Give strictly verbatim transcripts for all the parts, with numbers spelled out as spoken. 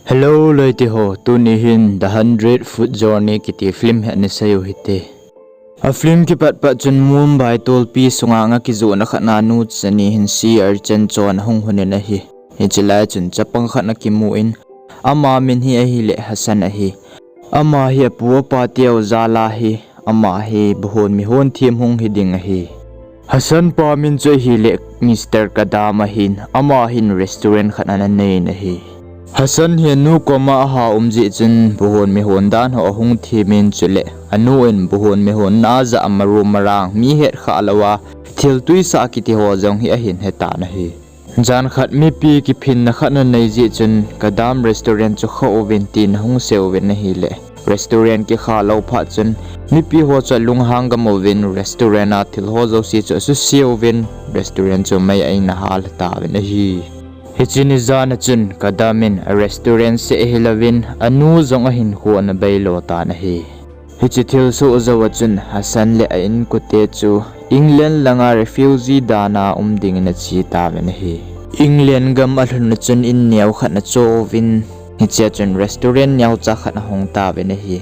Hello loite ho, tuni hin The Hundred Foot Journey kiti film hi ana sei u hite. A film kipat pat chun Mumbai tolpi sunga nga kijohna khat a nu chani hin sea urchin chon ahung hun in ahi. Hiche lai chun chapang khat ana kimu in, ama min hi ahile Hassan ahi. Ama hi apu apa teu jal a hi, ama hi buhon mihon them hung hi ding ahi. Hassan pa min chu ahile Mister Kadam ahin, ama hin restaurant khat ana nei in ahi. Hassan hi anu koma aha um jeh chun buhon mihon dan ho ahung them in, chule anu in buhon mihon na ajah a maru marang mi het khah lou a thil tuisah kiti ho jong hi ahin he tan ahi. Jan khat mipi kiphinna khat ana nei jeh chun Kadam restaurant chu kha uvin tin ahung sei uvin ahile, restaurant kikha lou phat chun mipi ho chu alunghang gam uvin restaurant a thil ho jouse chu asuse uvin restaurant chu mei a ana hal tauvin ahi. Hiche ni jan a chun Kadam in a restaurant seh hilouvin anu jong ahinkho ana beilo tan ahi. Hiche thilsoh jou a chun Hassan le a inkote chu England langa refugee dan a um dingin ache tauvin ahi. England gam alhun a chun in neo khat ana cho uvin, hichea chun restaurant neocha khat ahong tauvin ahi.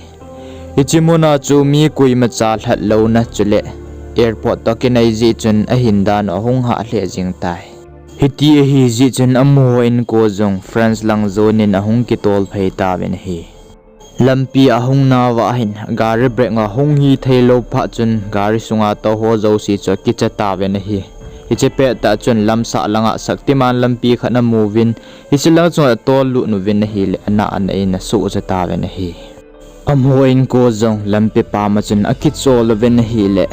Hiche muna chu mi koimacha lhat louna chule airport toh kinai jeh chun ahin dan u ahung hah lheh jeng tai. Hiti ahi jeh chun amaho inko jong France lang jonin ahung kitol phei tauvin ahi. Lampi ahung nauva hin gari brake ahung hi theilou phat chun gari sunga touho jouse chu akicha tauvin ahi. Hiche pettah chun lamsah langa Shaktiman lampi khat ana mu uvin, hiche lang chunga atol lut uvin ahile ana ana in asuhcha tauvin ahi. Amaho inko jong lampi pam a chun akichol uvin ahile,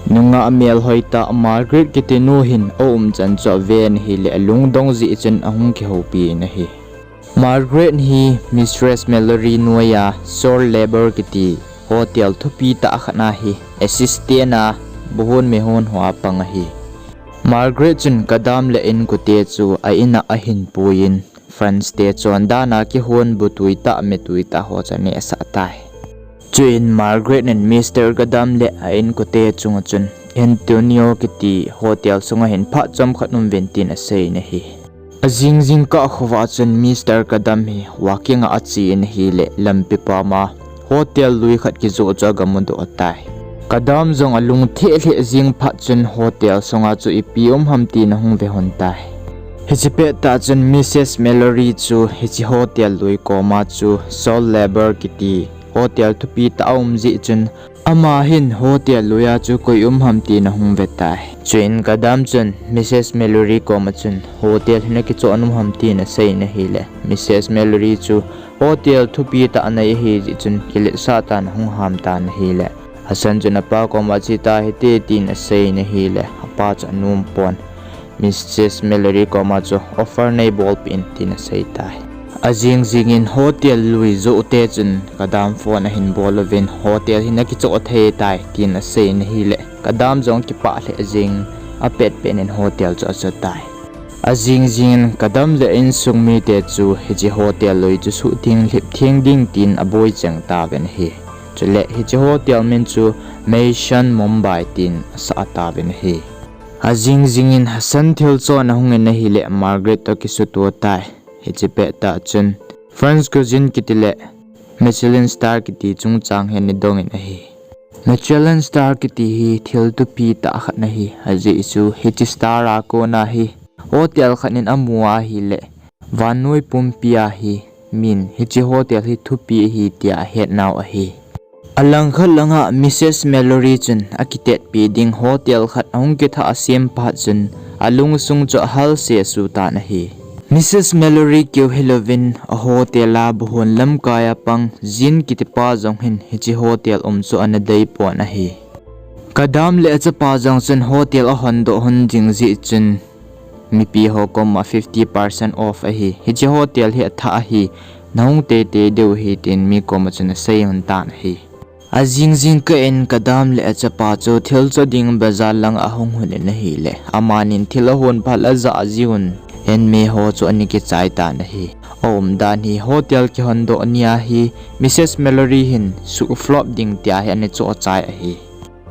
nungah melhoi tah Margaret kiti nu hin aumchan chu aven ahile alungdong jeh chun ahung kihoupi in ahi. Margaret hi Mistress Mallory noiya Soul Labour kiti hotel thupi tah khat a hi assistant a buhon mihon hoa pang ahi. Margaret chun Kadam le inkote chu a in a ahin puiyin France te chon dan a kihon bu tui tah me tui tah ho chu anehsah tai. Chuin Margaret in Mister Kadam le a inkote chunga chun Antonio kiti hotel sunga hin phat chomkhat umuvin tin aseiyin ahi. Ajing jingkah khovah chun Mister Kadam hi walking a achen ahile lampi pam a hotel lui khat kijoh chu agamudoh tai. Kadam jong alungthim lheh jeng phat chun hotel sunga chu ipi um ham tin ahung ve lhon tai. Hiche pettah chun Missus Mallory chu hiche hotel lui koma chu Soul Labour kiti hotel thupi tah aum jeh chun ama hin hotel lui a chu koi um ham tin ahung ve tai. Chuin Kadam chun Missus Mallory koma chun hotel hi nakichoh nom ham tin aseiyin ahile Missus Mallory chu hotel thupi tah anei ahi jeh chun kiletsah tan ahung ham tan ahile Hassan chun apa koma che tahite tin aseiyin ahile apa chu anom pon Missus Mallory koma chu offer neibolpeh in tin asei tai. Ajing jingin hotel lui joh te chun Kadam phone ahin bol uvin hotel hi nakichoh thei tai tin aseiyin ahile Kadam jong kipah lheh jeng apet pet in hotel chu acho tai. Ajing jingin Kadam le insung mite chu hiche hotel lui chu suhtheng lhiptheng ding tin aboi cheng tauvin ahi. Chule hiche hotel min chu Mission Mumbai tin asah tauvin ahi. Ajing jingin Hassan thil chon ahungin ahile Margaret toh kisuto tai. Hiche pettah chun French Cuisine kiti le Michelin Star kiti chungchang hi ana dongin ahi. Michelin Star kiti hi thil thupi tah khat ahi, ajeh chu hiche star a kona hi hotel khat in amu ahile vannoi pumpia hi min hiche hotel hi thupi ahi tia ahetnau ahi. Alangkhat langa Missus Mallory chun akitetpi ding hotel khat ahung kithah a sem phat chun alungsung chu ahalse sutan ahi. Missus Mallory keu hilouvin a hotel a buhon lamkai a pang Jean kitipa jong hin hiche hotel um chu ana deipon ahi. Kadam le achapa jong chun hotel ahondoh lhon ding jeh chun mipi ho koma fifty percent off ahi. Hiche hotel hi athah ahi, nahung teitei diu ahi tin mi koma chun asei lhon tan ahi. Ajing jingkah in Kadam le achapa chu thil cho ding bazar langa ahung lhon in ahile amanin thil ahon phat le ajah jiuvin anmei ho chu ana kichai tan ahi. Aumdan hi hotel kihondoh nia hi Missus Mallory hin suhflop ding tia hi ana chohchai ahi.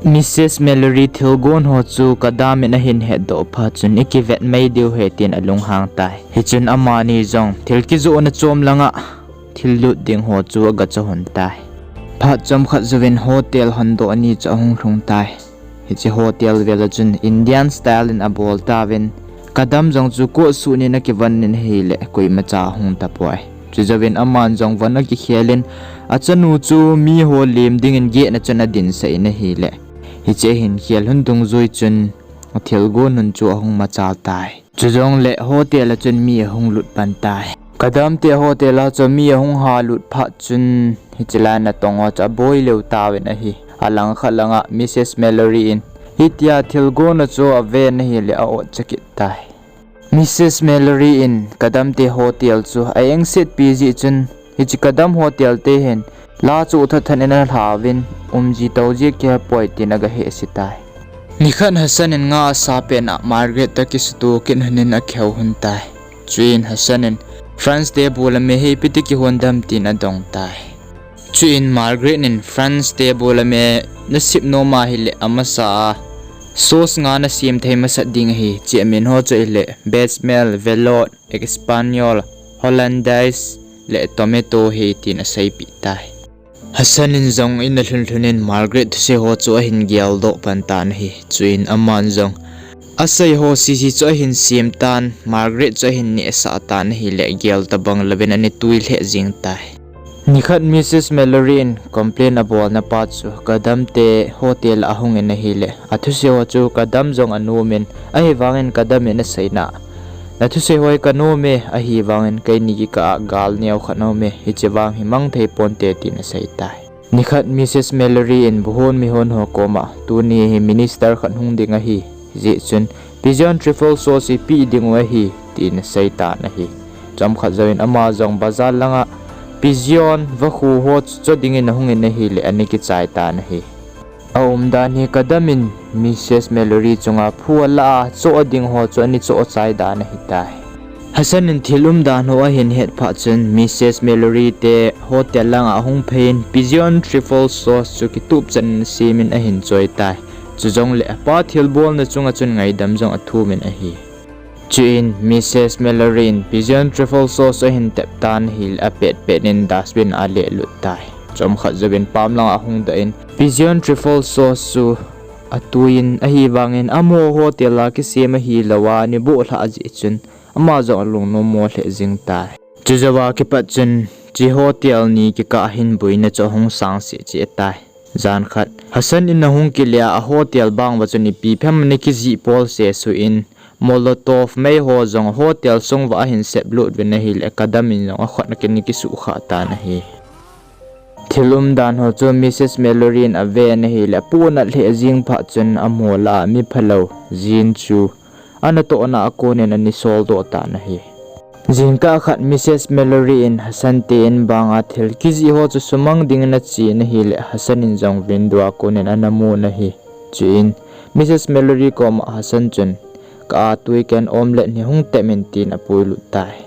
Missus Mallory thilgon ho chu Kadam in ahin hetdoh phat chun, "I kivet mai diu ahi," tin alunghang tai. Hichun amani jong thil kijohna chom langa thil lut ding ho chu aga choh hon tai. Phat chomkhat jouvin hotel hondoh ni chu ahung lhung tai. Hiche hotel vel a chun Indian style in abol tauvin, Kadam jong chu coat suit in akivon in ahile, koimacha ahung tapoi. Chujouvin aman jong von akikhel in, achanu chu miho lem dingin gate na chun adinsah in ahile, hiche ahin khel lhon dungjui chun, athilgon lhon chu ahung machal tai. Chujongle hotel a chun mi ahung lut pan tai. Kadam te hotel a chu mi ahung ha lut phat chun, hiche lai natong ho chu aboi lheh tauvin ahi. Alangkhat langa Missus Mallory in hitia thilgon ho chu aven ahile a-otcha kit tai. Missus Mallory in Kadam te hotel chu a-engsetpi jeh chun, hiche Kadam hotel te hin la chu thatthat in alhauvin, umji touji kihepoi tin aga hehse tai. Nikhat Hassan in nga asa pet na Margaret toh kisuto kit lhon in akihou lhon tai. Chuin Hassan in, "France te bu le me hi ipi ti kihon dem?" tin adong tai. Chuin Margaret in, "France te bu le me nasem nom ahile amasa a sauce nga nasem thei masat ding ahi, hiche amin ho chu ahile béchamel, velouté, espagnole, hollandaise le tomato ahi," tin aseipeh tai. Hassan in jong in alhun lhun in Margaret thusei ho chu ahin geldoh pan tan ahi. Chuin aman jong asei ho sese chu ahin sem tan, Margaret chu ahin nehsah tan ahile, gel tabang louvin ana tui lheh jeng tai. Nikhat Missus Mallory in complain abolna pa chu Kadam te hotel a ahung in ahile, athusei ho chu Kadam jong anom in, ahivangin Kadam in aseina, "Nathusei ho hi kanom e, ahivangin keini kikah a gal neo khat aume, hiche vang hi mang thei ponte," tin asei tai. Nikhat Missus Mallory in buhon mihon ho koma, "Tuni hi minister khat hung ding ahi, hijeh chun pigeon truffle sauce hi peh dingu ahi," tin asei tan ahi. Chomkhat jouvin ama jong bazar langa pigeon vakhu ho chu choh dingin ahung in ahile, ana kichai tan ahi. Aumdan hi Kadam in Missus Mallory chunga phu alah a choh ding ho chu ana choh chai dan ahitai. Hassan in thil umdan ho ahin het phat chun Missus Mallory te hotel langa ahung phei in pigeon truffle sauce chu kitup chan in asem in ahin choi tai. Chujongle apa thilbolna chunga chun ngaidam jong athum in ahi. Chuin Missus Mallory in pigeon truffle sauce ahin tep tan ahile, apet pet in dustbin a alelut tai. Chomkhat jouvin pam langa ahung doh in pigeon truffle sauce chu atui in, ahivangin amaho hotel a kisem ahilouva ana boh lhah jeh chun ama jong alungnom mo lheh jeng tai. Chujouva kipat chun hiche hotel ni kikah a hin boina chu ahung sangse cheh tai. Jan khat Hassan in ahung kile a, ahotel bang uva chun ipi phem ana kijih pol sesuh in, Molotov mei ho jong hotel sung uva ahin seplut uvin ahile, Kadam in jong akhut ana kisuhkhah tan ahi. Thil umdan ho chu Missus Mallory in aven ahile, apohnat lheh jeng phat chun amaho lah a mi phalou Jean chu anatohna a konin ana soldoh tan ahi. Jingkah khat Missus Mallory in Hassan te in banga thil kijih ho chu sumang dingin achen ahile, Hassan in jong window a konin ana mun ahi. Chuin Missus Mallory koma Hassan chun, "Kah a tui keh in omelette ni hung tep in," tin apuilut tai.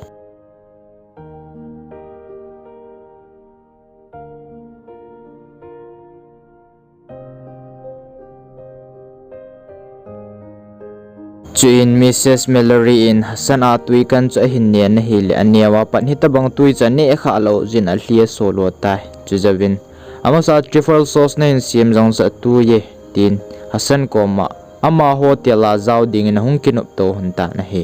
Chuin Missus Mallory in Hassan a tui keh chu ahin nen ahile, aneo a pat hitobang tui chu aneh khah lou jeh in alhi asolo tai. Chujouvin, "Amasa truffle sauce nahin sem jong chu atui e," tin Hassan koma ama hotel a jao dingin ahung kinopto lhon tan ahi.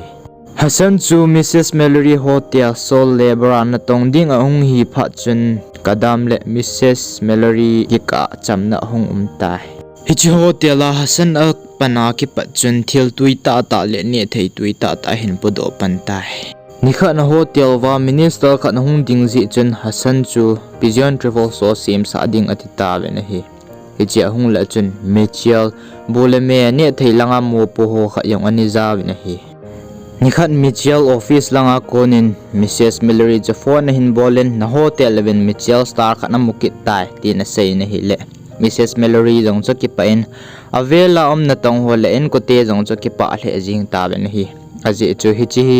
Hassan chu Missus Mallory hotel sole labour a natong ding ahung hi phat chun Kadam le Missus Mallory kikah a chamna ahung um tai. Hiche hotel a Hassan apan a kipat chun thil tui tahtah le nehthei tui tahtah ahin podoh pan tai. Nikhat a hotel uva minister khat ahung ding jeh chun Hassan chu pigeon truffle sauce semsah ding ati tauvin ahi. Hiche ahung lhah chun Mitchell bu le me nehthei langa mopo ho khat jong ana jaovin ahi. Nikhat Mitchell office langa konin Missus Mallory chu phone ahin bolin, "Na hotel uvin Mitchell star khat amu kit tai," tin aseiyin ahile, Missus Mallory jong chu akipah in, avel a um natong ho le inkote jong chu akipah lheh jeng tauvin ahi. Ajeh chu hiche hi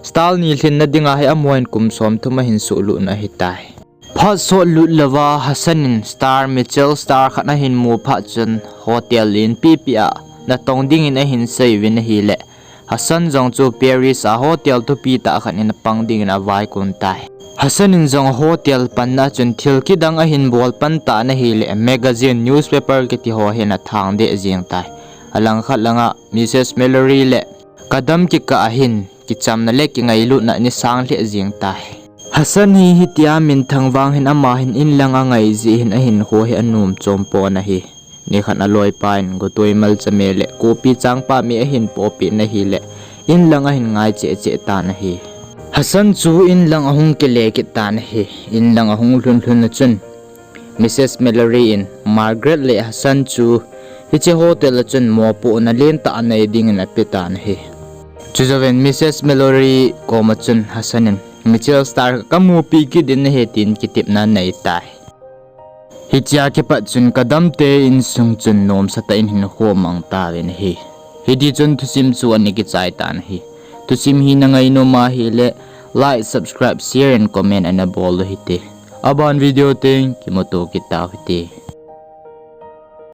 star ni lhinna dinga hi amahon kum somthum ahin suhlutna ahitai. Phat sot lut louva Hassan in star, Michelin star khat ahin mu phat chun hotel lienpipi a natong dingin ahin seiuvin ahile, Hassan jong chu Paris a hotel thupi tah khat in apang dingin avaikun tai. Hassan in jong hotel panna chun thil kidang ahin bol pan tan ahile, magazine, newspaper kiti ho hin athang deh jeng tai. Alangkhat langa Missus Mallory le Kadam kikah a hin kichamna le kingailutna ana sang lheh jeng tai. Hassan hi hitia minthang vang hin ama hin inlang angai jeh hin ahinkho hi anom chompon ahi. Nikhat aloipa in gotoi malcha me le kopi changpa me ahin pohpeh in ahile, inlang ahin ngai cheh cheh tan ahi. Hassan chu inlang ahung kile kit tan ahi. Inlang ahung lhun lhun a chun Missus Mallory in Margaret le Hassan chu hiche hotel a chun mopohna lentah anei dingin ape tan ahi. Chujouvin Missus Mallory koma chun Hassan in, Michelin star kamupi kit ding nahi, tin kitepna anei tai. Hichea kipat chun Kadam te insung chun nomsatah in hinkho amang tauvin ahi. Hitichun thusim chu ana kichai tan ahi. Thusim hi nangai nom ahile like, subscribe, share and comment ana bol u hite. Aban video teng kimuto kit tau hite.